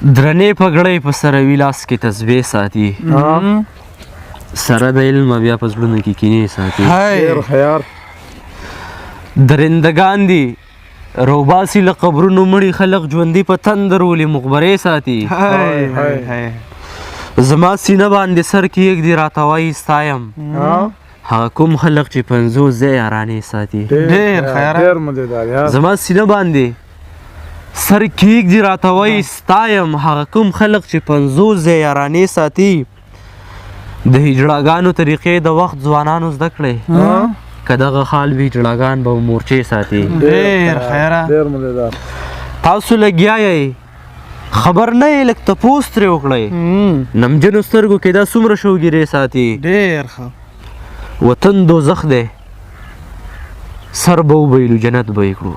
درنې پګړۍ په سروي لاس کې تسبیح ساتي، سره د علم بیا په زړونو کې کینې ساتي. ډېر ښه یار. درندګان دي روباسي له قبرونو مړي خلق ژوندي په تندر ولي مقبرې ساتي. زما سینه باندې سر کېږدي راته وایي ستا یم، هغه کوم خلق چې 50 ځای یارانې ساتي. ډېر ښه یاره. ډېر مزیدار یار. زما سینه باندې سر کېږدي راته وایي ستا یم، هغه کوم خلق چې 50 ځای یارانې ساتي. د هجړاګانو طریقې د وخت ځوانانو زده کړې، که دغه خال وي هجړاګان به مورچې ساتي. ډېر ښه یاره. ډېر مزیدار. تاسو لګیا یئ خبر نه یې، لږ تپوس ترې وکړئ، نمجنو سترګو کې دا څومره شوګیرې ساتي. ډېر ښه. وطن دوزخ دی، سر به وبیلو جنت به یې کړو.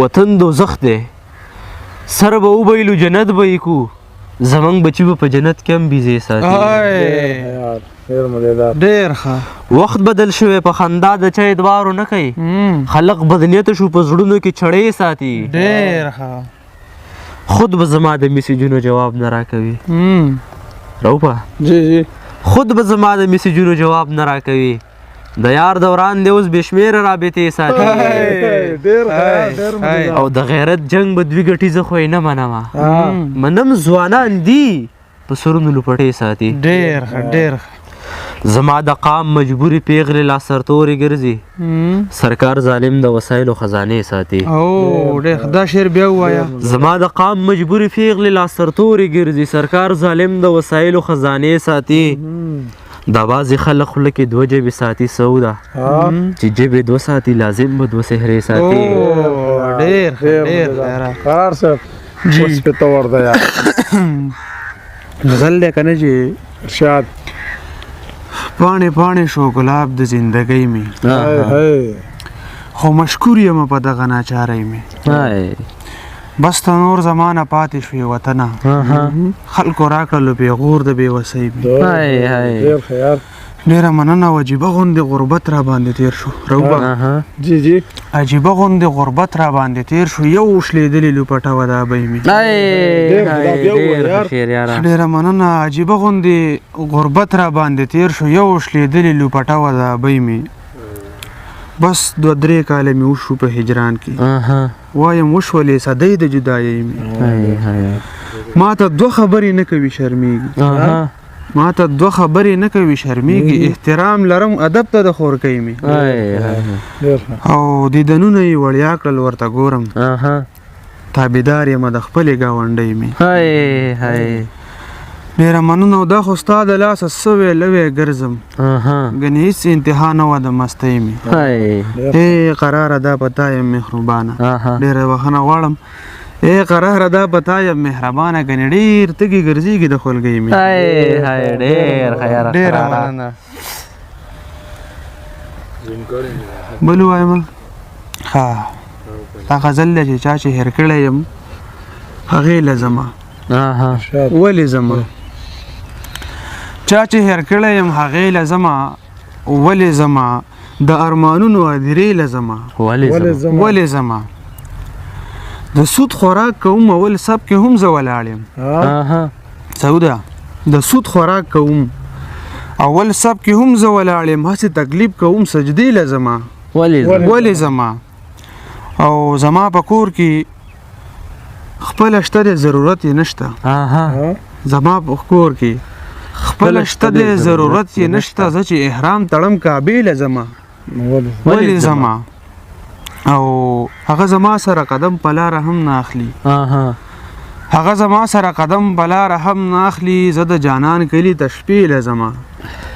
وطن دوزخ دی، سر به وبیلو جنت به یې کړو، زمونږ بچي به په جنت کې هم بیزې ساتي. ډېر مزیدار. ډېر ښه. وخت بدل شوی په خندا د چا اعتبار نه کوي، خلق بدنیته شو په زړونو کې چړې ساتي. ډېر ښه. خود به زما د میسجونو جواب نه راکوي. روپا جی جی. خود به زما د میسجونو جواب نه راکوي، د یار دوران دی اوس بې شمېره رابطې ساتي. ډېر ښه، ډېر مزیدار. او د غیرت جنګ به دوی ګټي، زه خو یې نه منم، منم ځوانان دي په سرونو لوپټې ساتي. ډېر ښه، ډېر ښه. زما د قام مجبورې پیغلې لا سرتورې ګرځي، سرکار ظالم د وسایلو خزانې ساتي. او ډېر ښه، دا شعر بیا ووایه. زما د قام مجبورې پیغلې لا سرتورې ګرځي، سرکار ظالم د وسایلو خزانې ساتي. دا بعضې خلک خوله کې دوه ژبې ساتي، سودا چې ژبې دوه ساتي لازم به دوه څهرې ساتي. ډېر ښه، ډېر ښه. قرار صاحب اوس پې ته ورده یار. غزل دی که نه چې ارشاد. پاڼې پاڼې شو ګلاب د زندګۍ مې، خو مشکور یم په دغه ناچارۍ مې. بس ته نور زمانه پاتې شوې وطنه، خلکو راکړلو پېغور د بې وسۍ مې. ډېر ښه یار. ډېره مننه. عجیبه غوندې غربت را باندې تېر شو روبه. جی جی. عجیبه غوندې غربت را باندې تېر شو، یو شلېدلې لوپټه وه دا بۍ مې. ډېره مننه. عجیبه غوندې غربت را باندې تېر شو، یو شلېدلې لوپټه وه دا بۍ مې. بس 2-3 کاله مې وشو په هجران کې، وایم وشولې صدۍ د جدایۍ مې. ما ته دوه خبرې نه کوي شرمېږي، ما ته دوه خبرې نه کوي شرمېږي، احترام لرم ادب ته د خورکۍ مې. او دیدنونه یې وړیا کړل ورته ګورم، تابعدار یم د خپلې ګاونډۍ مې. ډېره مننه. او دا خو ستا د لاسه سوی لوی ګرځم، ګنې هېڅ انتها نه وه د مستۍ مې. ای قراره دا په تا یم مهربانه، ډېره بښنه غواړم. ای قراره دا په تا یم مهربانه، ګنې ډېر تږي ګرځېږي د خولګۍ مې. ډېر ښه یاره. ډېره مننه. بل ووایم؟ ښه، دا غزل دی چې چا چې هېر کړی یم هغې له زما. ولې زما؟ چا چې هېر کړی یم هغې له زما، ولې زما د ارمانونو ادرې له زما، ولې زما د سود خوراک کوم اول سب کې هم زه ولاړ یم. سودا د سود خوراک کوم اول سب کې هم زه ولاړ یم، هسې تکلیف کوم سجدې له زما، ولې زما. او زما په کور کې خپله شته دی ضرورت یې نشته، زما په کور کې خپله شته دی ضرورت یې نشته، زه چې احرام تړم کعبې له زما، ولې زما. او هغه زما سره قدم په لاره هم نه اخلي، هغه زما سره قدم په لاره هم نه اخلي، زه د جانان کلي ته شپې له زما،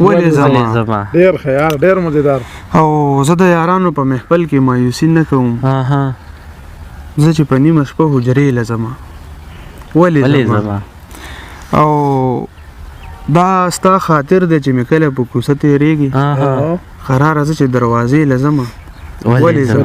ولې زما. ډېر ښه یار، ډېر مزیدار. او زه د یارانو په محفل کې مایوسي نه کوم، زه چې په نیمه شپه حجرې له زما، ولې زما. او دا ستا خاطر دی چې مې کله په کوڅه تېرېږي، قراره زه چې دروازې له زما، ولې زما.